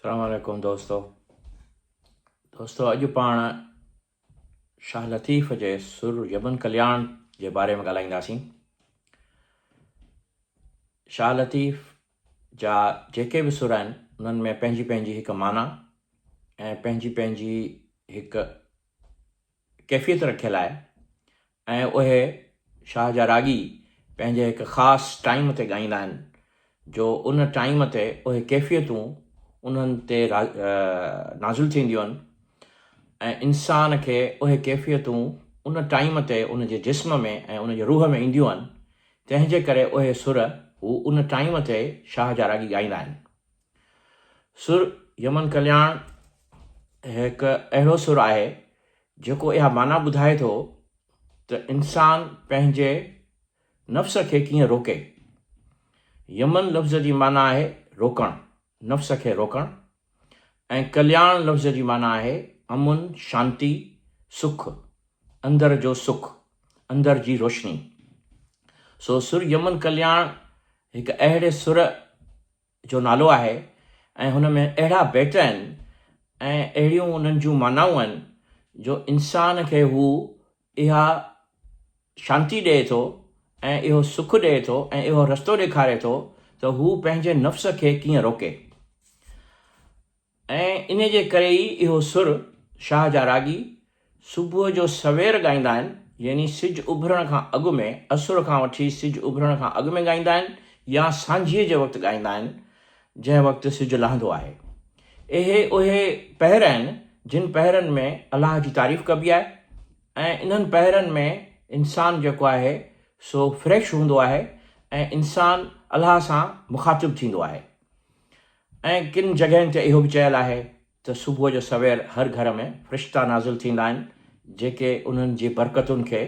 السلام عليڪم دوستو دوستو اڄ پاڻ شاهه لطيف جي سر يمن ڪلياڻ جي باري ۾ ڳالهائينداسين. شاهه لطيف جا جيڪي به سر آهن انهن ۾ پنهنجي پنهنجي هڪ معنيٰ ۽ پنهنجي پنهنجي هڪ ڪيفيت رکيل آهي ۽ اهي شاهه جا راڳي پنهنجي هڪ خاص ٽائيم تي ڳائيندا آهن جو ان ٽائيم تي اهي ڪيفيتون انهن تي نازل ٿينديون آهن ۽ انسان کي اهي ڪيفيتون ان ٽائيم تي ان جي جسم ۾ ۽ ان جي روح ۾ اينديون آهن تنهن جي ڪري اهي سر هو ان ٽائيم تي شاهه جا راڳي ڳائيندا آهن. سر يمن ڪلياڻ هڪ اهڙو سر آهي جيڪو اها معنيٰ ٻڌائي ٿو ته انسان پنهنجي نفس کي ڪيئن روڪي. يمن لفظ جي معنيٰ آهي روڪڻ، نفس کي روڪڻ ۽ ڪلياڻ لفظ جي معنيٰ آهي امن، شانتي، سک، اندر جو سک، اندر جي روشني. سو سر يمن ڪلياڻ هڪ اهڙي سر جو نالو آهي ۽ هن ۾ اهڙا بيت آهن ۽ اهڙيون انهن جون معنائون آهن جو انسان کي هو اها شانتي ڏئي ٿو ۽ اهو سک ڏئي ٿو ۽ اهو رستو ڏيکاري ٿو ته هو پنهنجي نفس کي ڪيئن روڪي. ۽ انهي جي ڪري ئي اهو سر شاهه جا راڳي صبح جو سوير ڳائيندا آهن، يعني سج اڀرڻ کان اڳ ۾، اسر کان وٺي سج اڀرڻ کان اڳ ۾ ڳائيندا آهن يا سانجهيء جي وقت ڳائيندا آهن، جنهن وقت سج لهندو آهي. اهي اهي پهر آهن، جن پهرن ۾ الله جي تعريف ڪبي آهي ۽ انهن پهرن ۾ انسان جيڪو آهي سو فريش هوندو آهي ۽ انسان الله سان مخاطب ٿيندو آهي. ۽ ڪن جڳهين تي اهو به چيل آهي ته صبح جو سوير هر گهر ۾ فرشتا نازل ٿيندا آهن جيڪي انهن جي برڪتن کي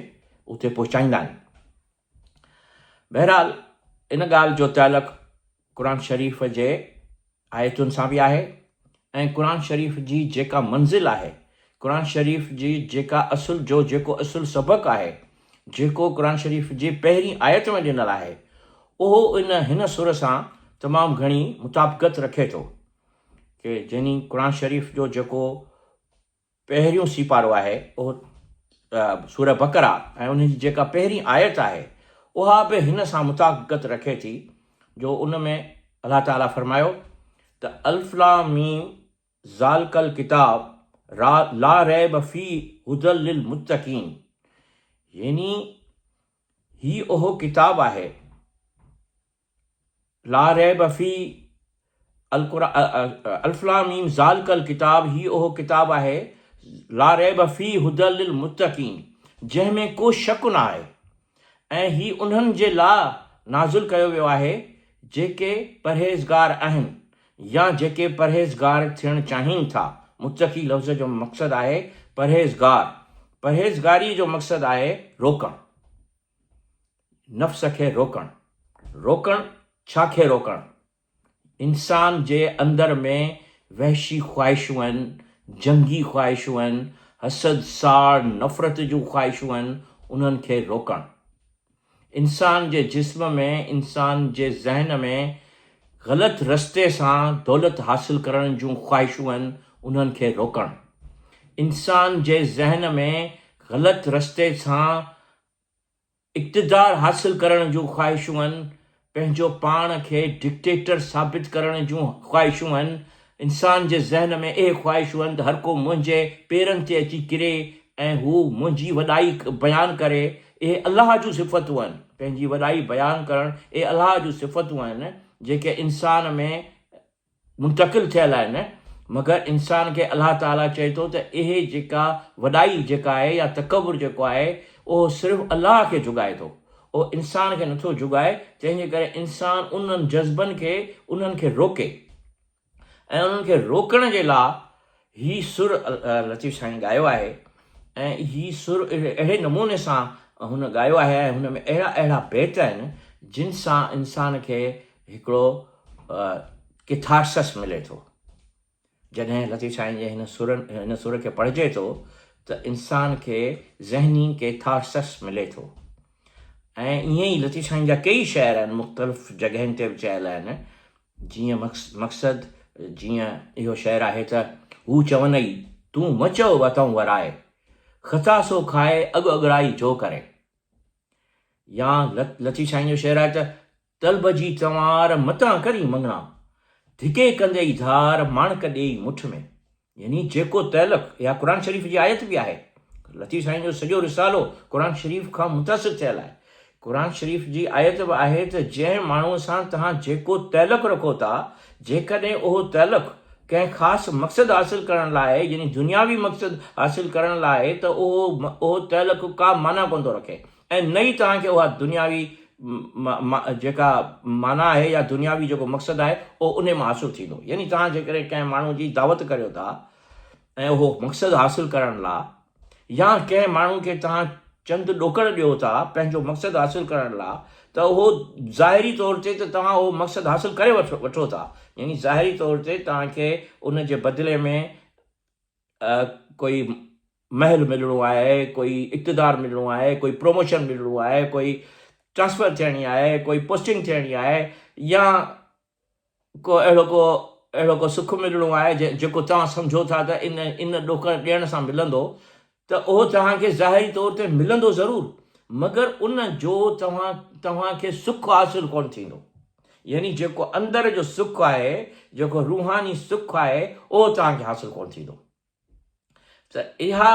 اتي پهچائيندا آهن. بهرحال ان ڳالهه جو تعلق قرآن شريف جي آيتن سان به آهي ۽ قرآن شريف جي جيڪا منزل آهي، قرآن شريف جي جيڪا اصل جو جيڪو اصل سبق آهي جيڪو قرآن شريف جي پهرين آيت ۾ ڏنل آهي، اهو ان هن سر سان تمام گهڻي مطابقت رکي ٿو ڪي يعني قرآن شريف جو جيڪو پهريون سيپارو آهي اهو سورة بقره ۽ ان جي جيڪا پهرين آيت آهي اها به هن سان مطابقت رکي ٿي جو ان ۾ الله تعالي فرمايو ته الف لام ميم ذالک الڪتاب لا ريب فيه هدي للمتقين يعني هي اهو ڪتاب آهي لا ريب فيه الف لام ميم ذالک الڪتاب هي اهو ڪتاب آهي لا ريب فيه هدي للمتقين جنهن ۾ ڪو شڪ نه آهي ۽ هي انهن جي لاء نازل ڪيو ويو آهي جيڪي پرهيزگار آهن يا جيڪي پرهيزگار ٿيڻ چاهين ٿا. متقي لفظ جو مقصد آهي پرهيزگار. پرهيزگاريء جو مقصد آهي روڪڻ. نفس کي روڪڻ. روڪڻ ڇا کي روڪڻ؟ انسان جي اندر ۾ وحشي خواهشون آهن، جنگي خواهشون آهن، حسد، ساڙ، نفرت جون خواهشون آهن، انهن کي روڪڻ. انسان جي جسم ۾، انسان جي ذهن ۾ غلط رستي سان دولت حاصل ڪرڻ جون خواهشون آهن، انهن کي روڪڻ. انسان جي ذهن ۾ غلط رستي سان اقتدار حاصل ڪرڻ جون خواهشون آهن، پنهنجو پاڻ کي ڊڪٽيٽر ثابت ڪرڻ جون خواهشون آهن، انسان جي ذهن ۾ اهي خواهشون آهن ته هر ڪو منهنجي پيرن تي اچي ڪري ۽ هو منهنجي وڏائي بيان ڪري، اهي الله جون صفتون آهن، پنهنجي وڏائي بيان ڪرڻ اهي الله جون صفتون آهن جيڪي انسان ۾ منتقل ٿيل آهن، مگر انسان کي الله تعاليٰ چئي ٿو ته اهي جيڪا وڏائي جيڪا آهي يا تڪبر جيڪو آهي اهو صرف الله کي جهڳائي ٿو، اهو انسان کي نٿو جهڳائي، تنهن جي ڪري انسان انهن جذبن کي انهن کي روڪي ۽ انهن کي روڪڻ جي لاء هي سر لطيف سائين ڳايو آهي ۽ هي سر اهڙي نموني سان هن ڳايو آهي ۽ هن ۾ اهڙا اهڙا بيت آهن جن سان انسان کي هڪڙو ڪٿارسس ملي ٿو. جڏهن لطيف سائين جي هن سرن هن سر کي پڙهجي ٿو ته انسان کي ذهني ڪيٿارسس ملي ٿو ۽ ائين ئي لطيف سائين جا ڪيئي شعر آهن مختلف جڳهين تي به چيل آهن جيئن مقصد جيئن اهو شعر آهي ته، هو چونئي، تون م چئو وتئون ورائي، خطا سو کائي اڳ اڳرائي جو ڪري. يا لطيف سائين جو شعر آهي ته، طلب جي تنوار متان ڪرين مڱڻا، ڌڪي ڪندئي ڌار ماڻڪ ڏيئي مٺ ۾. يعني جيڪو تعلق، اها قرآن شريف جي آيت به آهي، لطيف سائين جو سڄو رسالو قرآن شريف کان متاثر ٿيل آهي. قرآن شريف جي آيت به آهي ته جنهن ماڻهوء سان توهان جيڪو تعلق رکو ٿا، جيڪڏهن اهو تعلق ڪنهن خاص مقصد حاصل ڪرڻ لاء يعني دنياوي مقصد حاصل ڪرڻ لاء ته اهو اهو تعلق ڪا معنيٰ ڪونه ٿو رکي ۽ نه ئي توهان کي اها دنياوي جيڪا معنيٰ آهي يا دنياوي جيڪو مقصد آهي اهو انهي مان حاصل ٿيندو. يعني توهان جيڪڏهن ڪنهن ماڻهو جي دعوت ڪريو ٿا ۽ اهو مقصد حاصل ڪرڻ لاء يا ڪنهن ماڻهو کي توهان چند ڏوڪڙ ڏيو ٿا پنهنجو مقصد حاصل ڪرڻ لاء ته اهو ظاهري طور تي ته توهان اهو مقصد حاصل ڪري وٺو ٿا يعني ظاهري طور تي توهان کي ان جي بدلي ۾ ڪوئي محل ملڻو آهي، ڪوئي اقتدار ملڻو آهي، ڪوئي پروموشن ملڻو آهي، ڪوئي ٽرانسفر ٿيڻي آهي، ڪوئي پوسٽنگ ٿيڻي آهي يا ڪو اهڙو ڪو اهڙو ڪو سک ملڻو آهي جيڪو توهان سمجهو ٿا ته ان ان ڏوڪڙ ڏيڻ سان ملندو ته اهو توهان کي ظاهري طور تي ملندو ضرور مگر ان جو توهان توهان کي سک حاصل ڪونه ٿيندو يعني جيڪو اندر جو سک آهي جيڪو روحاني سک آهي اهو توهان کي حاصل ڪونه ٿيندو. ته اها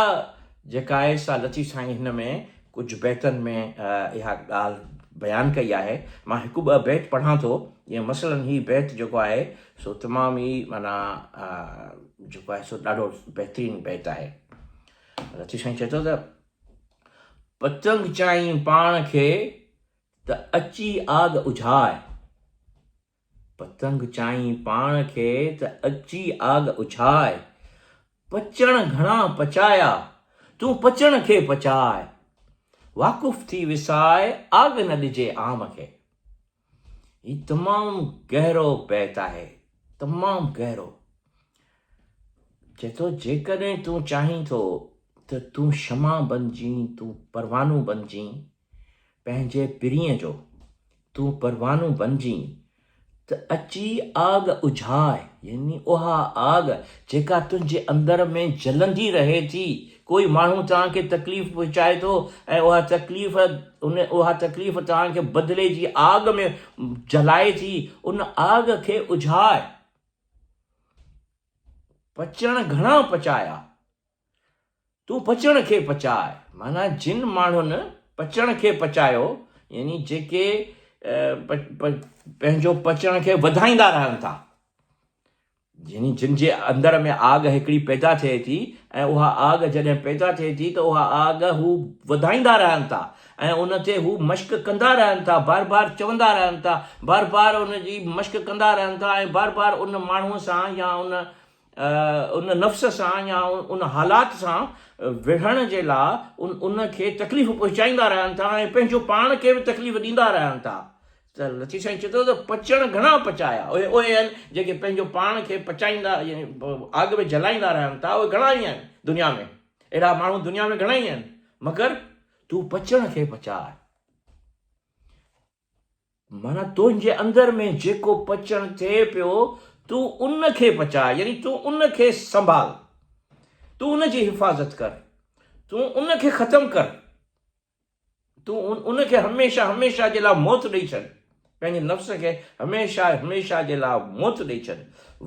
جيڪا آهي سا لطيف سائين هن ۾ ڪجهه بيتن ۾ اها ڳالهه بيان ڪئي آهي. مان هڪ ٻه بيت پڙهان ٿو جيئن مثلاً هي بيت جيڪو آهي سو تمام ئي معنيٰ جيڪو آهي سو ڏاڍو بهترين بيت آهي. لطيف سائين چئي ٿو ته پتنگ چائين پاڻ کي ته اچي آگ اجهاء. پتنگ چائين پاڻ کي ته اچي آگ اڇاء، پچڻ گهڻا پچايا، تون پچڻ کي پچاء، واقف ٿي وساء، آگ نه ڏجي عام کي. هي تمام گهرو بيت آهي، تمام گهرو. چئي ٿو جيڪڏهن تون چاهين ٿو ته تون شمع بنجين، تون پروانو بنجين، پنهنجي پرينء جو تون پروانو بنجين ته اچي آڳ اجهاء، يعني اها آڳ جيڪا تنهنجي اندر ۾ جلندي رهي ٿي، ڪوئي ماڻهو توهان کي تڪليف پهچائي ٿو ۽ اها تڪليف ان اها تڪليف توهان کي بدلي جي آڳ ۾ جلائي ٿي، ان آڳ کي اجهاء. پچڻ گهڻا پچايا. تون پچڻ کي پچاء، معنيٰ جن ماڻهن پچڻ کي پچايو، يعني جيڪي پنهنجو پچڻ کي وڌائيندا رهن ٿا، يعني جن جي اندر ۾ آڳ هڪڙي پيدا ٿئي ٿي ۽ اها آڳ جڏهن پيدا ٿئي ٿي ته اها آڳ هو وڌائيندا رهن ٿا ۽ ان تي هو مشق ڪندا رهن ٿا، بار بار چوندا رهن ٿا، بار بار ان جي مشق ڪندا رهن ٿا ۽ بار بار ان ماڻهوء سان يا ان ان نفس سان يا ان حالات سان وڙهڻ جي لاء ان کي تڪليف پهچائيندا رهن ٿا ۽ پنهنجو پاڻ کي به تڪليف ڏيندا رهن ٿا ته لطيف سائين چئي ٿو ته پچڻ گهڻا پچايا اهي اهي آهن جيڪي پنهنجو پاڻ کي پچائيندا يعني آڳ ۾ جلائيندا رهن ٿا اهي گهڻا ئي آهن دنيا ۾ اهڙا ماڻهو دنيا ۾ گهڻا ئي آهن مگر تون پچڻ کي پچاء. معنيٰ تنهنجي اندر ۾ جيڪو پچڻ ٿئي پيو، تون ان کي پچاء، يعني تون ان کي سنڀال، تون ان جي حفاظت ڪر، تون ان کي ختم ڪر، تون ان کي هميشه هميشه جي لاء موت ڏئي ڇڏ، پنهنجي نفس کي هميشه هميشه جي لاء موت ڏئي ڇڏ.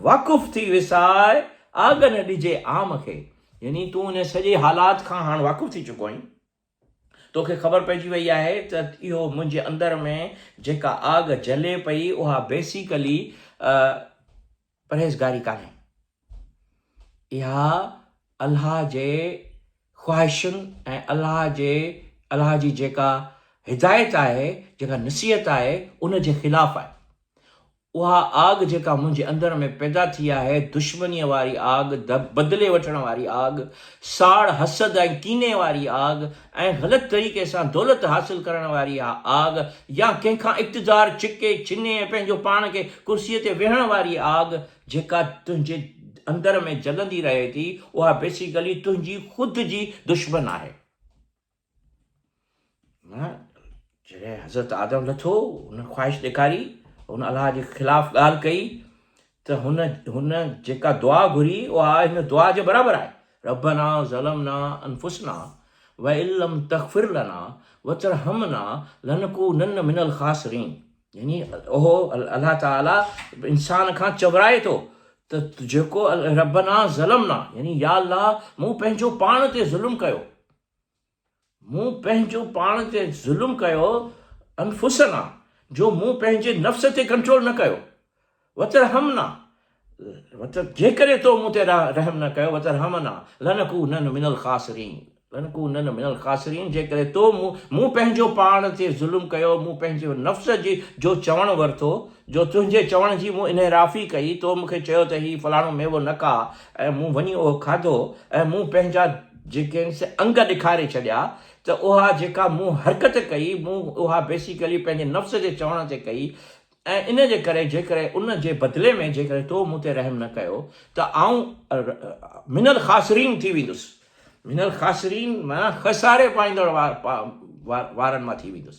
واقف ٿي وساء، آڳ نه ڏجي عام کي، يعني تون ان سڄي حالات کان هاڻ واقف ٿي چڪو آهين. توکي خبر پئجي وئي آهي ته اهو منهنجي اندر ۾ جيڪا آڳ جلي پئي اها بيسيڪلي پرهيزگاري ڪانهي. اها الله جي خواهشن ۽ الله جي الله جي جيڪا هدايت آهي، جيڪا نصيحت آهي ان جي خلاف آهي. اها آڳ جيڪا منهنجي اندر ۾ پيدا ٿي آهي، دشمنيء واري آڳ، بدلي وٺڻ واري آڳ، ساڙ، حسد ۽ ڪيني واري آڳ ۽ غلط طريقي سان دولت حاصل ڪرڻ واري آڳ يا ڪنهن کان اقتدار ڇڪي، ڇني ۽ پنهنجو پاڻ کي ڪرسيء تي ويهڻ واري آڳ جيڪا تنهنجي اندر ۾ جلندي رهي ٿي، اها بيسيڪلي تنهنجي خود جي دشمن آهي. جڏهن حضرت آدم لٿو، هن خواهش ڏيکاري، هن الله جي خلاف ڳالهه ڪئي ته هن هن جيڪا دعا گهري اها هن دعا جي برابر آهي، ربنا ظلمنا انفسنا وان لم تغفر لنا وترحمنا لنڪونن من الخاسرين يعني اهو الله تعالي انسان کان چورائي ٿو ته جيڪو ربنا ظلمنا يعني يا الله مون پنهنجو پاڻ تي ظلم ڪيو مون پنهنجو پاڻ تي ظلم ڪيو، انفسنا، جو مون پنهنجي نفس تي ڪنٽرول نه ڪيو، وترحمنا، جيڪڏهن تو مون تي رحم نه ڪيو، وترحمنا لنڪونن من الخاسرين، لنڪونن من الخاسرين، جيڪڏهن تو مون پنهنجو پاڻ تي ظلم ڪيو، مون پنهنجي نفس جي جو چوڻ ورتو، جو تنهنجي چوڻ جي مون انحرافي ڪئي، تو مون کي چيو ته هي فلاڻو ميوو نه کاء ۽ مون وڃي اهو کاڌو ۽ مون پنهنجا جيڪي آهن سي انگ ڏيکاري ڇڏيا ته اها جيڪا مون حرڪت ڪئي مون اها بيسيڪلي پنهنجي نفس جي چوڻ تي ڪئي ۽ ان جي ڪري جيڪڏهن ان جي بدلي ۾ جيڪڏهن تو مون تي رحم نه ڪيو ته آئون من الخاسرين ٿي ويندس من الخاسرين معنيٰ خساري پائيندڙ وارن مان ٿي ويندس.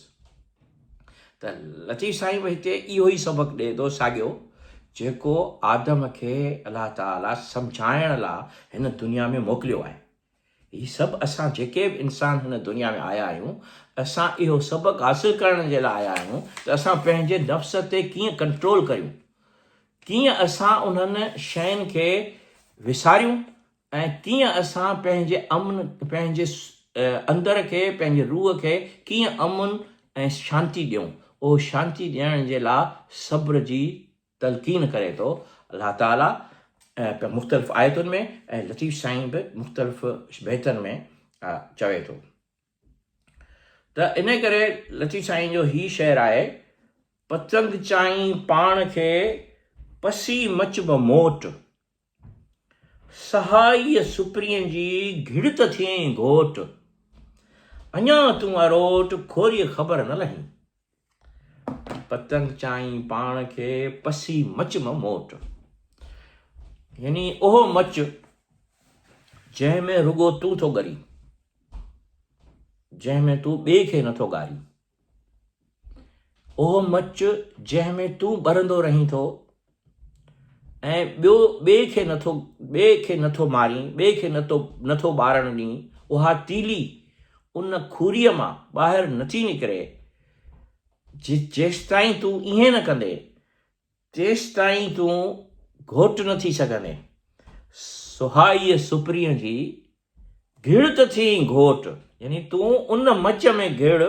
ته لطيف سائين به هتي اهو ئي سبق ڏئي ٿو ساڳيو جيڪو آدم کي الله تعاليٰ سمجهائڻ لا هن دنيا ۾ موڪليو آهي. هي سڀ اسان جيڪي به انسان هن دنيا ۾ آيا آهيون اسان اهو سبق حاصل ڪرڻ جي لاء آيا آهيون ته اسان پنهنجي نفس تي ڪيئن ڪنٽرول ڪريون ڪيئن اسان انهن شين کي وساريون ۽ ڪيئن اسان پنهنجي امن، پنهنجي اندر کي، پنهنجي روح کي ڪيئن امن ۽ شانتي ڏيون، اهو شانتي ڏيڻ جي لاء صبر جي تلقين ڪري ٿو الله تعاليٰ مختلف آيتن ۾ ۽ لطيف سائين به مختلف بيتن ۾ چوي ٿو ته ان ڪري لطيف سائين جو هي شعر آهي پتنگ چائين پاڻ کي پسي مچ به موٽ. سهائيء سپرينء جي گهڙ ته ٿئين گهوٽ، اڃا تون اروٽ کوريء خبر نه لهين. پتنگ چائين پاڻ کي پسي مچ م موٽ. يعني اهو مچ جنهن ۾ رڳو تون ٿو ڳرين، جنهن ۾ تون ٻئي کي نٿو ڳارين. اهو مچ جنهن ۾ تون ٻرندو رهين ٿو ۽ ٻيو ٻئي کي نٿو ٻئي کي نٿو مارين، ٻئي کي نٿو نٿو ٻارڻ ڏين، اها تيلي ان کوريء مان ٻاهر نٿي نڪري، جيستائين تون ائين نه ڪندين، تيستائين تون گهوٽ نه ٿي سگهندين. سهائيء سپرينء جي گهڙ ته ٿئين گهوٽ، يعني تون ان مچ ۾ گهڙ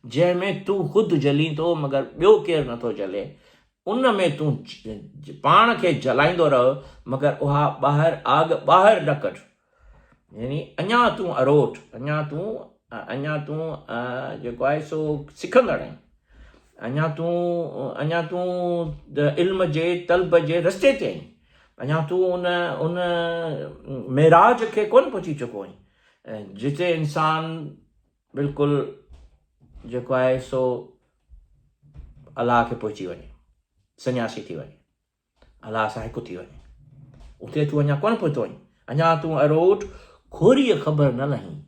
جنهن ۾ تون خود جلين ٿو مگر ٻيو ڪير نه ٿو جلي، ان ۾ تون پاڻ کي جلائيندو رهه مگر اها ٻاهر آڳ ٻاهر نه ڪڍ. يعني اڃا تون اروٽ، اڃا تون اڃا تون جيڪو آهي سو سکندڙ آهين، اڃا تون اڃا تون علم جي طلب جي رستي تي آهين، اڃا تون ان ان معراج کي ڪونه پهچي چڪو آهين جتي انسان بلڪل جيڪو آهي سو الله کي پهچي وڃي، سنياسي ٿي وڃي. الله سان هڪ ٿي وڃي. اتي تون اڃا ڪونه پهتو آهين. اڃا تون اروٽ کوريء خبر نه لهين.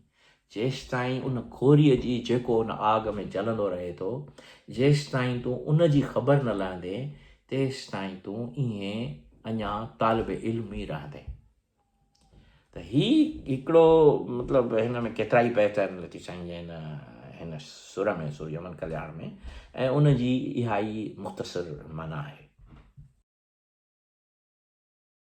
جيستائين ان کوريء جي جيڪو ان آگ ۾ جلندو رهي ٿو، جيستائين تون ان جي خبر نه لهندين، تيستائين تون ائين اڃا طالب علم ئي رهندين. ته هي هڪڙو مطلب هن ۾ ڪيترائي بيت آهن لطيف سائين جي هن هن سر ۾ سر يمن ڪلياڻ ۾ ۽ ان جي اها ئي مختصر معنيٰ آهي.